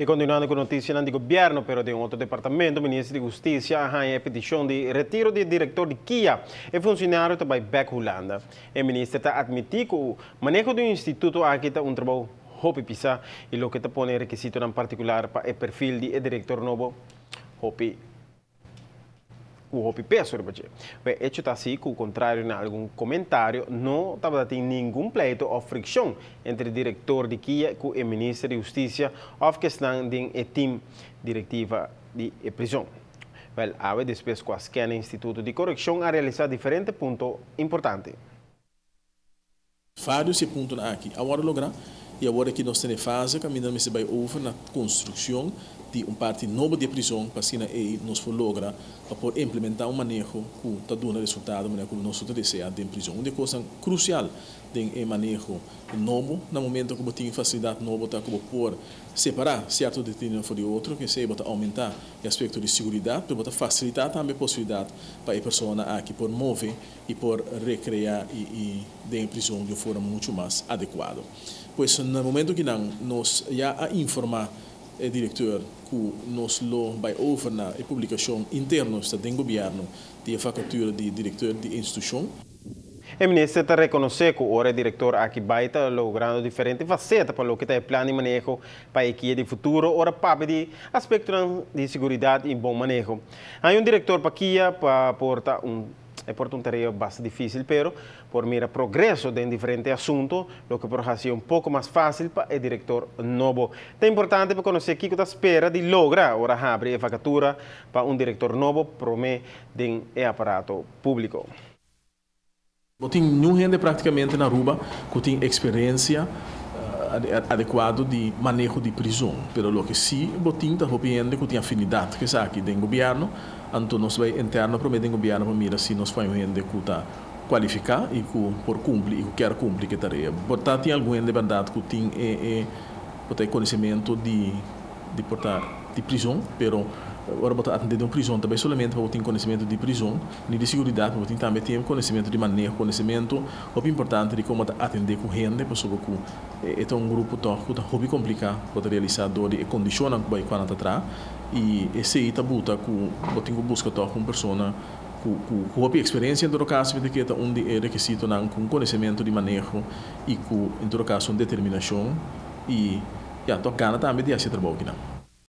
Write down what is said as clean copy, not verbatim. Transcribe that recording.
I kontinuando ku notisia di gobièrnu, pero di otro departamento, Minister di Hustisia a haña petishon di retiro di direktor di KIA. E funshonario ta bai bèk Hulanda. E minister ta atmití ku maneho di instituto aki ta un trabou hopi pisá i loke ta pone rekisitonan partikular pa e perfil di direktor nobo hopi ku hopi peso riba dje. E hecho ta asina ku kontrario na algun komentario, no tabatin ningun pleito òf frikshon entre direktor di KIA ku e minister di Hustisia òf ku esnan den e team direktiva di prizòn. Wel, awe despues ku a scan Instituto di Korekshon a realisá diferente punto importante. Vários punto aki a wòrdu lográ i awor aki nos tin fase kaminda mester bai over na konstrukshon di un parti nobo di prizòn pa asina ei nos por logra pa por implementá un maneho ku ta duna resultado manera ku nos ta deseá den prizòn. Un kos krusial den e maneho nobo na momento ku tin fasilidat nobo ta ku por separá sierto detenido for di otro, ku esei ta oumentá e aspekto di seguridat, ma ta fasilitá tambe e posibilidat pa e persona aki por move i por rekreá i den prizòn di un forma muchu mas adekuá. Pues na momento ku nos ya a informá e direktor ku nos lo bai over na e publikashon interno esta di gobièrnu di vakatura di direktor di institushon. E minister ta rekonosé ku ora e direktor aki bai ta logrando diferente faseta pa loke ta e plan di maneho pa e KIA di futuro, ora papia di aspekto di seguridat i bon maneho. Tin un direktor pa KIA pa por ta un e por ta un tarea bastante difísil, pero por mira progreso den diferente asuntu, loke por hasi un poko mas fásil pa e direktor nobo. Ta importante pa konosé kiko ta spera di logra ora habri e vakatura pa un direktor nobo promé den e aparato públiko. No tin ningun hende práktikamente na Aruba ku tin eksperensia adekuá di maneho di prizòn. Pero loke sí bo tin ta hopi hende ku tin afinidat ku esaki den gobièrnu, anto nos bai interno promé den gobièrnu pa mira si nos por hende ku ta kualifiká i ku por kumpli i ku ke kumpli ku e tarea. Por ta tin algun hende berdat ku tin e konosementu di por ta di prizòn, pero ora bo ta atendé un prizòn tambe solamente pa tin konosementu di prizòn, ni di seguridat, ma tin tambe tin konosementu di maneho, konosementu hopi importante di kon atendé ku hende, pasobra ku e un grupo toch ku ta hopi kompliká pa realisá dor di kondishonnan ku bai ku ta traha i esei ta buta ku bo tin ku buska toch un persona ku hopi eksperensia. En todo kaso, ku ta un di rekisitonan ku konosementu di maneho i ku, en todo kaso, un determinashon i ja, toch gana tambe di hasi trabou aki.